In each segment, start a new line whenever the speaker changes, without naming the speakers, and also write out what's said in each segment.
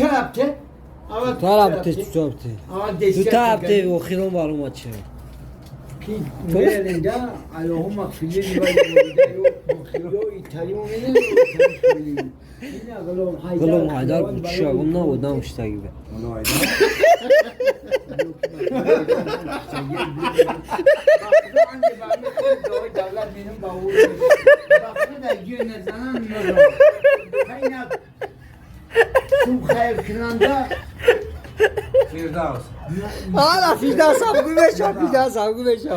Yaptı? Ama
Тарабте, чуабте.
Ama
Ту
destek
тарабте охирон баромад ча.
Ki nerede Allah'ım akfilini var yo İtalya
Ғулом Ҳайдар бучша гум набуд намуштаги бе.
Firdavs.
Ала Фирдавс абгу меша, Фирдавс абгу меша.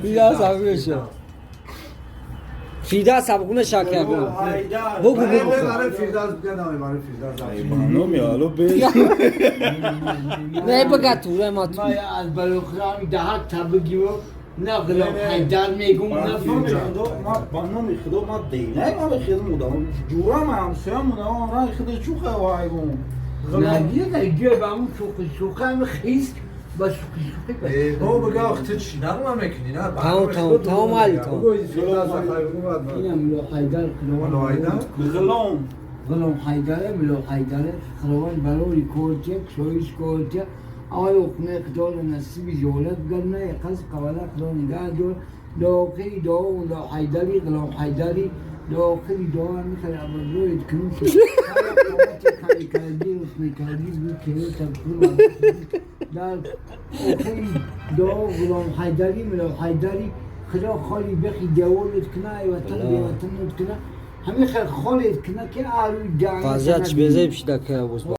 Фирдавс абгу меша. Фирдавс абгу меша ки абгу. Бугу бугу.
Барои Фирдавс бигӯ, барои Фирдавс.
Номи ало бе.
Не бага тура ма ту.
از بلوخرام دهک تبگیو نه غلام حیدر میگم نه
Ба номи Худо ма дейнай ма хидм будам. Ҷурам ҳамсоям будам, ора хидо чуха вайгум.
نه دیگه دیگه به اون شوخی شوخی هم خیس با شوخی شوخی بس.
Бо бигӯ, ох, ту чӣ нағма мекунӣ, на?
Тамом, тамом, тамом, Али, тамом.
Фирдавс ахай бигӯ баъд.
اینم ملا حیدر
ملا حیدر؟
Ғулом.
غلام حیدره ملا حیدره خلوان بلوری کوچه کشویش کوچه آیا خونه اقدار نصیب جولت گرنه قص قواله خدا نگه دور لاخری دعا و لا حیدری غلام حیدری لاخری دعا میخوای اول روی کنون شد کردی رسمی کردی بود که تبخور در آخری دعا غلام حیدری ملا حیدری خدا خالی بخی دیوالت کنه ای وطن بی وطن کنه همه خیلی خالی کنه که اهل
Фазият чӣ безеб шида ки боз.